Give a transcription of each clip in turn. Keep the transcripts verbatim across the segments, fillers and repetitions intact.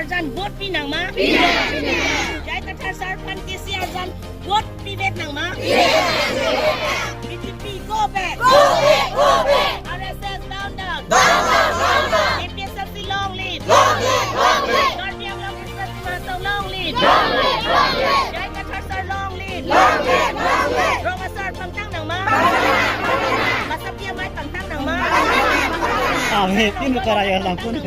Jan vote pi nang ma? Pi nang, pi nang. J I Kathar sir aphan K C R jan vote pivet nang ma? Pi nang, pi nang. B J P go back. Go back, go back. R S S down, down. Down, down, down, down. A P H L C long live. Long live, long live. Karbi Anglong Express Mahasabha long live. Long live, long live. J I Kathar sir long live. Long live, long live. Rong asar pangtang nang ma? Pangtang nang, pangtang nang. Masa P M I pangtang nang ma? Pangtang nang, pangtang nang. Ame pin ko karaya langkun.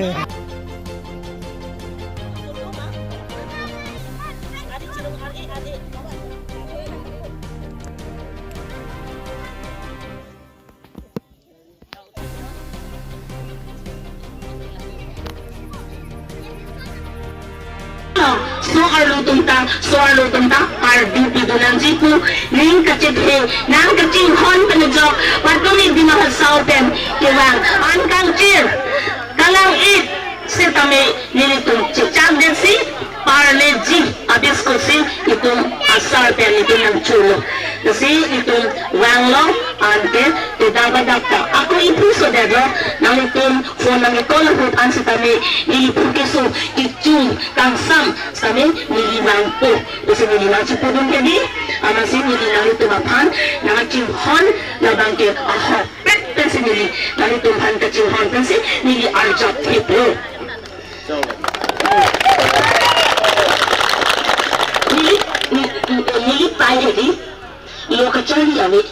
So arlo atum ta, so arlo atum ta, ardi pidun nangji pu, ning kachethe, nang kachinghon pen ajok, patumi Dima Hasao pen kevang, an kangchir, kalang-it, setame nelitum chechak detsi, parleji, abis kusi, itum asar pen itum nangcholo. Lasi itum vanglo, anke kedam adap ta. Ako iphu so detlo, nanglitum phone nang-i-call ahut an setame, neli phu keso, kechung, kangsam, setame, neli vangpo. Lasi neli nangchipudun ke dei, amatsi neli nanglitum aphan, nangchinghon, labang ke ahok. Pet pensi neli, nanglitum aphan kachinghon pensi, neli arjap thiplo. Neli, neli, neli pei hedi, lo kacharli ave.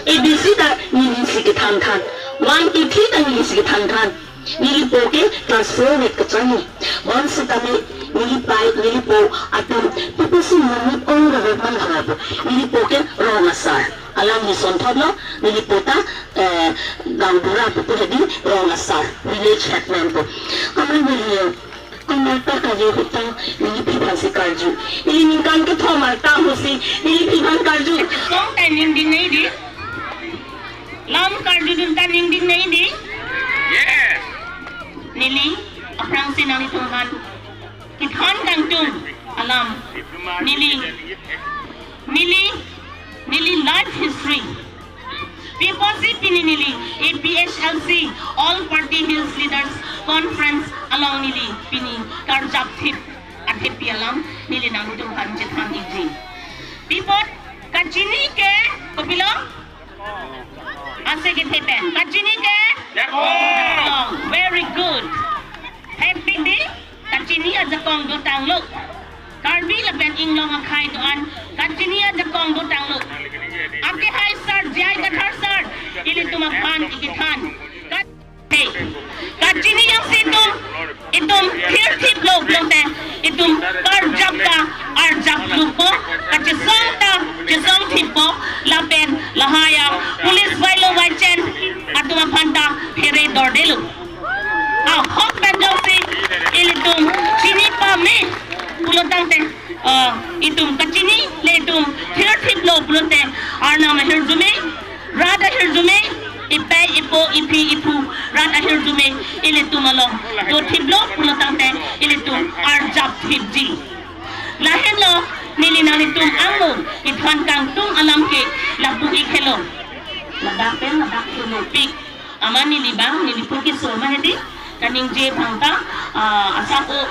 A B C ta neli si kethan than. One, two, three ta neli si kethan than. Neli po ke class four vet kacharli. Bonsitame neli pei, neli po atum, pipisi neli ong gavet man halapo. Neli po ke rong asar. Alam ni sonthot lo, neli po ta, eh, gaonbura pu hedi rong asar, village headman pu. Kamal neli, kamal ta kave ahut ta, neli phi aphansi karju. Neli ningkan kethom arta ahutsi, neli phi aphan karju. Song ta ningding nai dei. Lam karjudun ta ningding nai dei. Yes. Neli, aphrangsi nanglitum aphan kethan kangtung alam. Neli, neli, neli life history. Pi apotsi pini neli A P H L C, All Party Hills Leaders Conference along neli pini karjap thip athepi alam neli nanglitum aphan chethan ikji. Pi apot kachini ke kopilo? Ase kethe pen. Kachini ke? Jakong. Oh, very good. Happy day. Kachini ajakong dotanglo. Karbi lapen inglong akhei do-an kachini ajakong dotanglo. Akehai sar, J I Kathar sar, ilitum aphan ikethan. Ka-, hey. Kachini jongsi itum, itum thirthiplo pulote, itum karjap ta arjaplopo, kachesong ta chesongthippo, lapen lahai a police vailo vaichen atum aphan ta here dordelo. Ahok pen jongsi ilitum chini pame pulo tangte, ah, itum kachini le itum thirthiplo pulote, arnam ahirjume, rat ahirjume, ipei, ipo, iphi, iphu, rat ahirjume, ilitum along dothiplo pulo tangte, ilitum arjapthipji. Lahenlo, neli nanglitum angno kethan kangtung alam ke lapu ik helo. Ladak pen, ladak helo pik. Amat neli abang, neli phu keso amat hedi, kaningje abang ta, ah, asap o,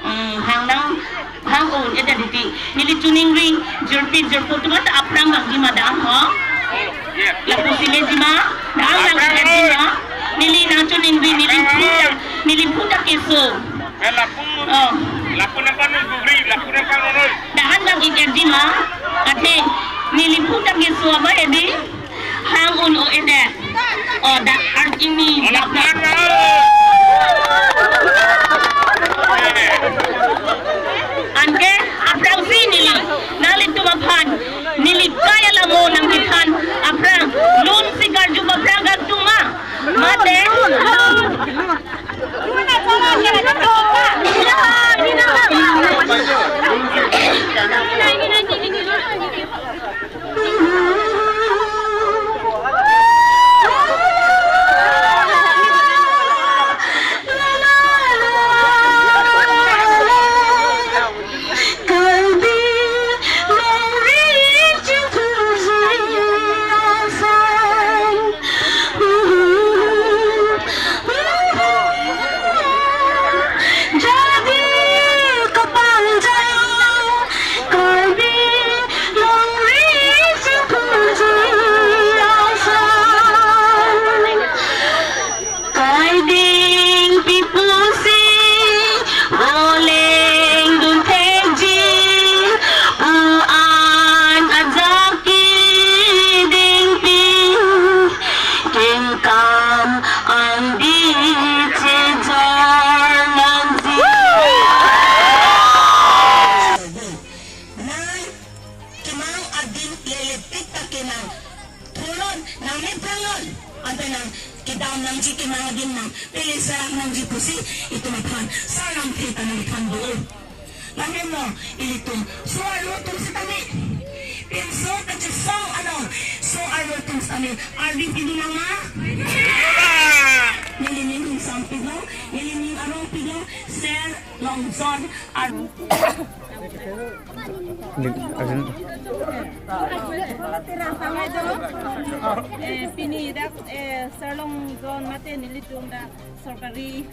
mm, hang nang, hang un-edet titi. Neli choningri, jirpi, jirpo atum ta aphrang vangji ma dam ho. Lapusi meji ma, dam nang-edet ji ma. Neli nangchoningri, neli phu ta, neli phu ta keso. Eh, lapu, oh, lapu nangpanu gugri, lapu nangpanu noi. Daan nang-ik-edet ji ma, athe, neli phu ta keso amat hedi. Hang un-o-edet. Oh, dak artini. Oh, dak, dak. Anke, aphrangsi neli nanglitum aphan, neli kai alamo nangkethan aphrang, lunsi karju aphrang kangtung ma. Mate. Sar Lamthe ta nangthan do. Lahelo ilitum so-arlo atum sitame, pinso kachesong along so-arlo atum sitame ardi pidun ma? Neli ning ingsam pilo, neli ning arong pilo, Sir Long John ar- Ling-, asin. Eh, pini dak, eh, Sir Long John mate nelitum dak sorkari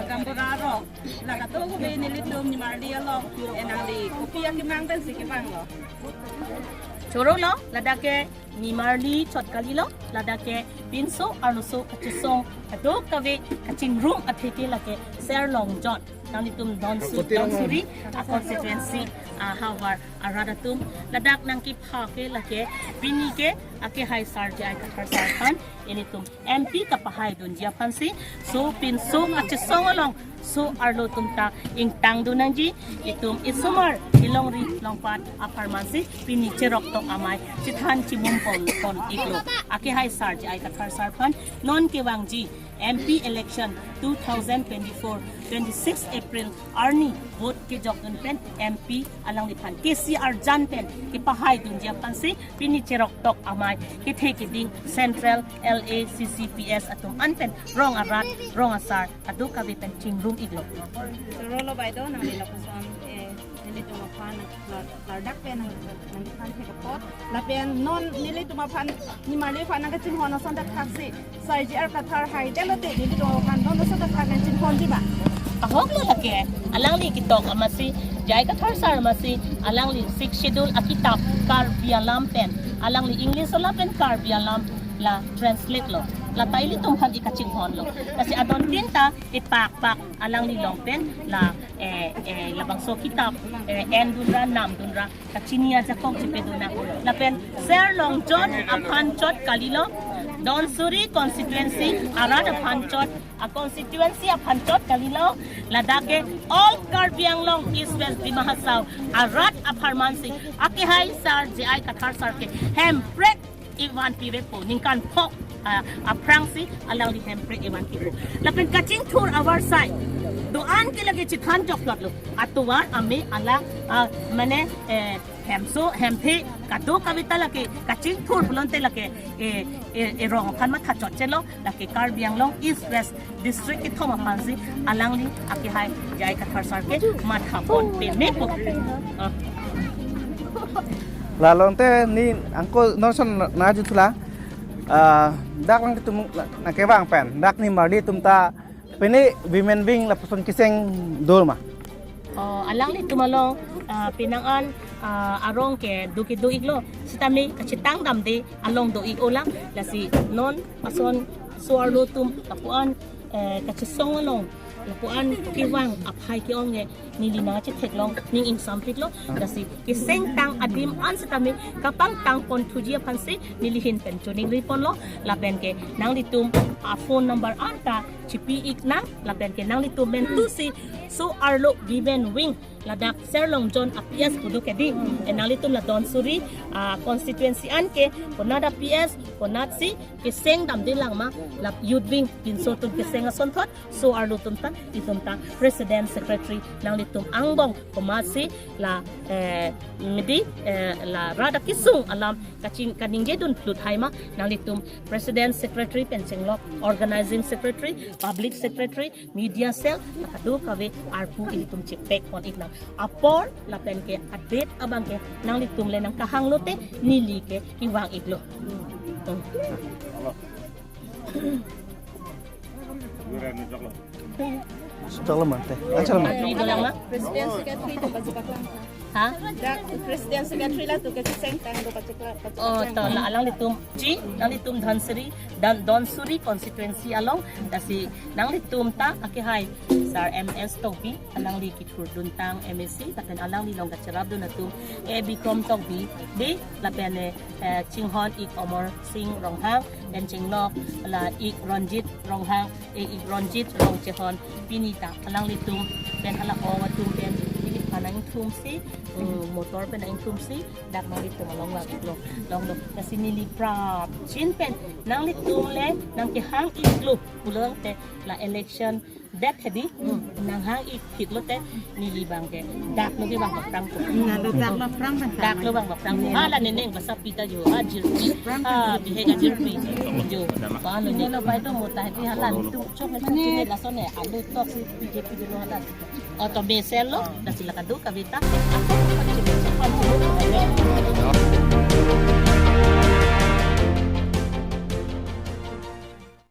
gaonbura arlo, la kadokave nelitum nimarli along, eh, nangli kopi akemang pensi kevanglo? Choro lo, ladak ke nimarli chot kalilo, ladak ke pinso arloso kachesong kadokave kachingrum atheke lake Sir Long John, nanglitum Donsuri, Donsuri a-constituency ahavar arat atum, ladak nangkepha ke lake pini ke akehai Sar J I Kathar sar aphan ilitum M P kapahaidunji aphansi, so pinso kachesong along so-arlo atum ta ingtangdun nangji. Itum isomar ilongri longpat apharmansi pini Cheroktok Amei chethan chimum pon pon iklo. Akehai Sar J I Kathar sar aphan non kevangji M P election two thousand twenty-four, twenty-six April arni vote kejokdun pen M P alangliphan kesi arjan pen kepahaidunji aphansi pini Cheroktok Amei kethe keding Central L A C C P S atum an pen rong arat rong asar kadokave pen chingrum iklo. Choro lo bai do, nangli lapuson, eh, nelitum aphan lar-, lardak pen nang, nangthan thek apot. Lapen non nelitum aphan nimarli aphan nangkachinghon ason dak thaksi Sar J I Kathar haidetlote nelitum aphan non ason dak thak nangchinghonji ma? Ahok lo lake, alangli ketok amatsi, J I Kathar sar amatsi, alangli Sixth Schedule akitap Karbi alam pen, alangli English alam pen Karbi alam la translate lo. La ta ilitum aphan ikachinghon lo. Lasi adon tin ta ipakpak alangli along pen la, eh, eh, labangso kitap, eh, endunra namdunra kachini ajakong chipedun nang. Lapen Sir Long John aphan chot kalilo, Donsuri constituency arat aphan chot, a-constituency aphan chot kalilo, ladak ke all Karbi Anglong, East West Dima Hasao arat apharmansi akehai Sar J I Kathar sar ke hemprek ivan pivekpo, ningkan phok, ah, aphrangsi alangli hemprek ivan pipo. Lapen kachingthur avarsai do-an ke lake chethan joklot lo. Atovar ame alang, ah, mane, eh, hemso hemthe kadokave ta lake kachingthur pulote lake, eh, eh, eh, rong aphan matha chotchelo, lake Karbi Anglong East West District kethom aphansi alangli akehai J I Kathar sar ke matha pon pemepo. Ah. Lalo te neli angko non ason nangjuthula, ah, dak nanglitum nangkevang pen, dak nimarli atum ta pini women wing lapuson keseng do ma? Oh, alanglitum along, ah, penang an, ah, arong ke do kedo iklo, sitame kachetang damde along do ik olang, lasi non ason so-arlo atum lapu-an, eh, kachesong along lapu-an kevang aphai ke-ong ke neli nangchetheklong, ning ingsampiklo, lasi kesengtang adim an sitame kapangtang ponthuji aphansi neli ahin pen choningri ponlo. Lapen ke nanglitum a-phone number an ta chipi ik nang, lapen ke nanglitum mentusi so-arlo women wing ladak Sir Long John a-P S pu do ke dei, eh, nanglitum la Donsuri, ah, constituency an ke konat a-P S, konatsi keseng damde lang ma, la youth wing pinso atum keseng asonthot, so-arlo atum ta, itum ta president secretary nanglitum angbong komatsi la, eh, midi, eh, la rat akesung alam kaching kaningjedun phlut hai ma, nanglitum president secretary pen chenglok, organizing secretary, public secretary, media cell, la kadokave arpu ilitum chepek pon ik nang. Apor lapen ke a-date abang ke nanglitum le nangkahang lote neli ke kevang iklo. Hmm. Choklo ma te. An choklo ma. President secretary itu baju baklang. Ha? Dak president secretary la tu ke sengtang do pachekla, pachekla. Oh, to la alanglitum ji, nanglitum Dhansiri, dan Donsuri constituency along, lasi nanglitum ta akehai Sir M S Tokbi, alangli kethurduntang M A C, lapen alangli along kacherapdun atum, eh, Bikrom Tokbi, dei, lapen, eh, eh, chinghon ik Amar Sing Ronghang, pen chinglok la ik Ronjit Ronghang, eh, ik Ronjit Rongchehon, pini ta alanglitum pen hala ong atum pen pini Nangthumsi, uh, motor pen nangthumsi, dak nanglitum along vang-iklo, longlo. Lasi neli prapjin pen nanglitum le nangkehang-iklo pulote la election det hedi, nanghang-ik phit lote neli abang ke dak lo ke bang baphrang ko. Nalo dak lo phrang bang. Dak lo bang baphrang ko. Hala nening basa pita jo, ha jirpi. Ha bihek ajirpi jo. Ba lo ne lo bai to mota hedi hala netum chok ne chok ne lason ne alu tok si P J P lo hala. Auto besel lo, dak si la kado kaveta.